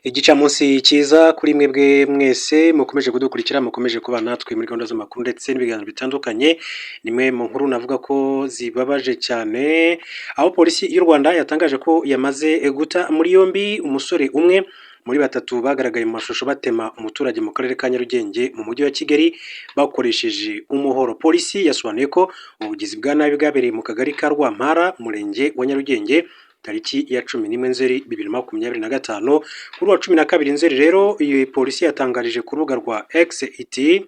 Igicamunsi cyiza kuri mwebwe mwese mukomeje kudukurikira, mukomeje kuba natwe muri gahunda z'amakuru ndetse n'ibiganiro bitandukanye. Nimwe mu nkuru navuga ko zibabaje cyane, aho Polisi y'u Rwanda yatangaje ko yamaze guta muri yombi umusore umwe muri batatu bagaragaye mu mashusho batema umuturage mu karere ka Nyarugenge mu mujyi wa Kigali bakoresheje umuhoro. Polisi yasobanuye ko ubugizi bwa nabi bwabereye mu kagari ka Rwampara, umurenge wa Nyarugenge, tariki ya 11 Nzeri 2025. Kuri uwa 12 Nzeri rero, iyi polisi yatangarije ku rubuga rwa X iti: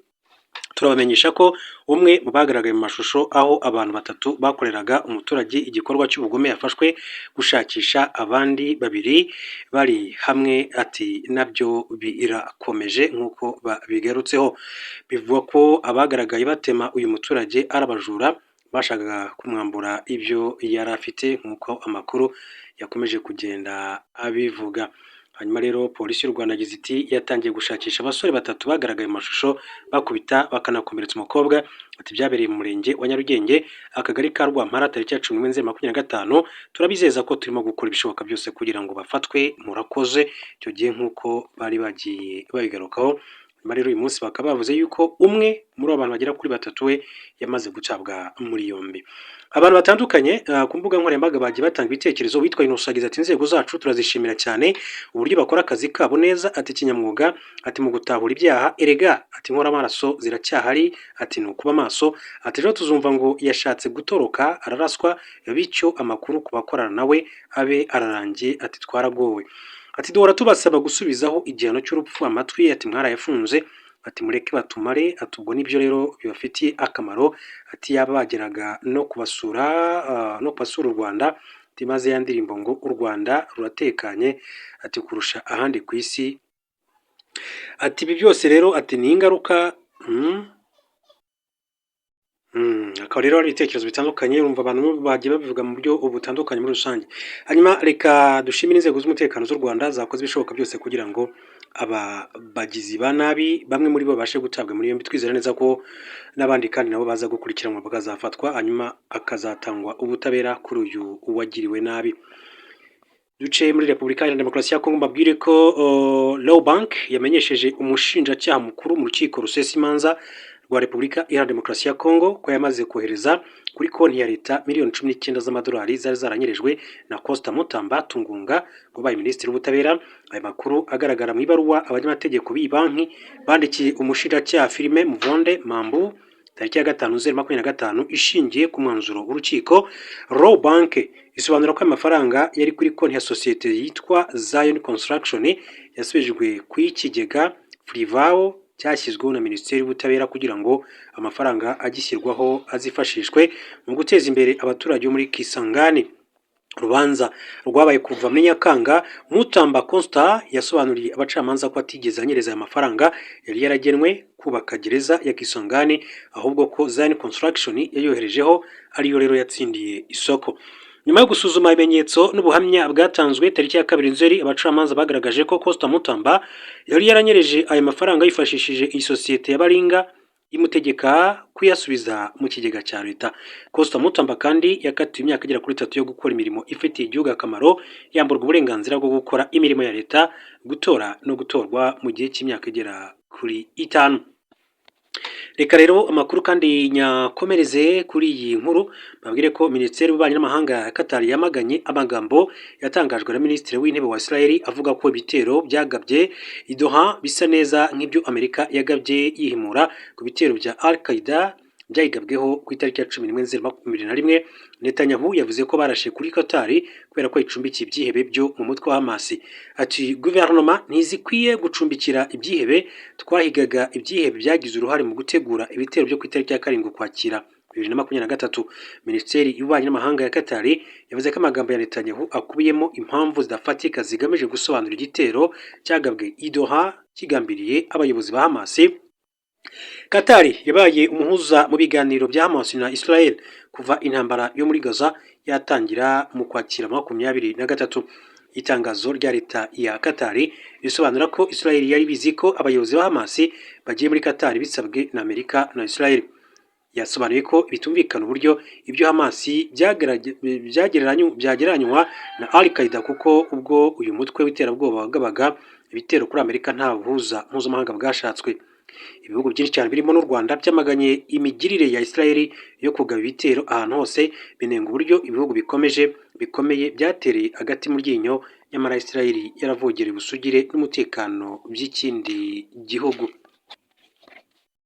"Turabamenyesha ko umwe mu bagaragaye mu mashusho aho abantu batatu bakoreraga umuturage igikorwa cy'ubugome yafashwe, gushakisha abandi babiri bari hamwe", ati nabyo birakomeje nk'uko babigarutseho. Bivugwa ko abagaragaye batema uyu muturage ari abajura bashakaga kumwambura ibyo yari afite, nk'uko amakuru yakomeje kugenda abivuga. Hanyuma rero Polisi y'u Rwanda yagize iti: "Yatangiye gushakisha abasore batatu bagaragaye mu mashusho bakubita bakanakomeretsa umukobwa", ati byabereye mu murenge wa Nyarugenge, akagari ka Rwampara, tariki ya 11 Nzeri 25. "Turabizeza ko turimo gukora ibishoboka byose kugira ngo bafatwe, murakoze." Icyo gihe nk'uko bari bagiye babigarukaho. Nyuma rero uyu munsi bakaba bavuze yuko umwe muri abo bantu bagera kuri batatu we yamaze gutabwa muri yombi. Abantu batandukanye ku mbuga nkoranyambaga bagiye batanga ibitekerezo. Witwa Innocent yagize ati: "Inzego zacu turazishimira cyane uburyo bakora akazi kabo neza", ati kinyamwuga, ati mu gutahura ibyaha. "Erega", ati inkoramaraso ziracyahari, ati ni ukuba maso, ati ejo tuzumva ngo yashatse gutoroka araraswa, bityo amakuru ku bakorana nawe abe ararangiye, ati twaragowe, ati duhora tubasaba gusubizaho igihano cy'urupfu amatwi, ati mwarayafunze, ati mureke batumare, ati ubwo nibyo rero bibafitiye akamaro, ati yaba bageraga no kubasura, no kubasura u Rwanda, ati maze ya ndirimbo ngo u Rwanda ruratekanye, ati kurusha ahandi ku isi, ati ibi byose rero, ati ni ingaruka. Akaba rero ari ibitekerezo bitandukanye, urumva abantu bagiye babivuga mu buryo butandukanye muri rusange. Hanyuma reka dushimire inzego z'umutekano z'u Rwanda zakoze ibishoboka byose kugira ngo aba bagizi ba nabi bamwe muri bo babashe gutabwa muri yombi, twizera neza ko n'abandi kandi nabo baza gukurikiranwa bakazafatwa, hanyuma hakazatangwa ubutabera kuri uyu wagiriwe nabi. Duce muri Repubulika Iharanira Demokarasi ya Kongo, mbabwire ko Rawbank yamenyesheje umushinjacyaha mukuru mu rukiko rusesa imanza rwa Repubulika Iharanira Demokarasi ya Kongo ko yamaze kohereza kuri konti ya leta miliyoni 19 z'amadolari zari zaranyerejwe na Constant Mutamba Tungunga wabaye minisitiri w'ubutabera. Aya makuru agaragara mu ibaruwa abanyamategeko b'iyi banki bandikiye umushinjacyaha Firmin Mvonde Mambu tariki ya 5 Nzeri 25, ishingiye ku mwanzuro w'urukiko. Rawbank isobanura ko aya mafaranga yari kuri konti ya sosiyete yitwa Zion Construction yasubijwe ku y'ikigega Frivao cyashyizweho na Minisiteri y'Ubutabera kugira ngo amafaranga agishyirwaho azifashishwe mu guteza imbere abaturage bo muri Kisangani. Urubanza rwabaye kuva muri Nyakanga. Mutamba Constant yasobanuriye abacamanza ko atigeze anyereza aya mafaranga yari yaragenwe kubaka gereza ya Kisangani, ahubwo ko Zion Construction yayoherejeho, ariyo rero yatsindiye isoko. Nyuma yo gusuzuma ibimenyetso n'ubuhamya bwatanzwe tariki ya 2 Nzeri, abacamanza bagaragaje ko Constant Mutamba yari yaranyereje aya mafaranga yifashishije iyi sosiyete ya Baringa, imutegeka kuyasubiza mu kigega cya leta. Constant Mutamba kandi yakatiwe imyaka igera kuri 3 yo gukora imirimo ifitiye igihugu akamaro, yamburwa uburenganzira bwo gukora imirimo ya leta, gutora no gutorwa mu gihe cy'imyaka igera kuri 5. Reka rero amakuru kandi nyakomereze kuri iyi nkuru, babwire ko Minisiteri y'Ububanyi n'Amahanga ya Qatar yamaganye amagambo yatangajwe na Minisitiri w'Intebe wa Israel avuga ko ibitero byagabye i Doha bisa neza nk'ibyo Amerika yagabye yihimura ku bitero bya Al Qaeda byayigabweho ku itariki ya 11 Nzeri 2021. Netanyahu yavuze ko barashe kuri Qatar kubera ko icumbikiye ibyihebe byo mu mutwe wa Hamas. Ati: "Guverinoma ntizikwiye gucumbikira ibyihebe, twahigaga ibyihebe byagize uruhare mu gutegura ibitero byo ku itariki ya 7 Ukwakira 2023." Minisiteri y'Ububanyi n'Amahanga ya Qatar yavuze ko amagambo ya Netanyahu akubiyemo impamvu zidafatika zigamije gusobanura igitero cyagabwe i Doha kigambiriye abayobozi ba Hamas. Qatar yabaye umuhuza mu biganiro bya Hamas na Israel kuva intambara yo muri Gaza yatangira mu Kwakira 23. Itangazo rya leta ya Qatar risobanura ko Israel yari bizi ko abayobozi ba Hamas bagiye muri Qatar bisabwe na Amerika na Israel. Yasobanuye ko bitumvikana uburyo ibyo Hamas byagereranywa na Al Qaeda, kuko ubwo uyu mutwe w'iterabwoba wagabaga ibitero kuri Amerika nta buhuza mpuzamahanga bwashatswe. Ibihugu byinshi cyane birimo n'u Rwanda byamaganye imigirire ya Israel yo kugaba ibitero ahantu hose, binenga uburyo ibihugu bikomeje bikomeye byatereye agati mu ryinyo, nyamara Israel yaravogereye ubusugire n'umutekano by'ikindi gihugu.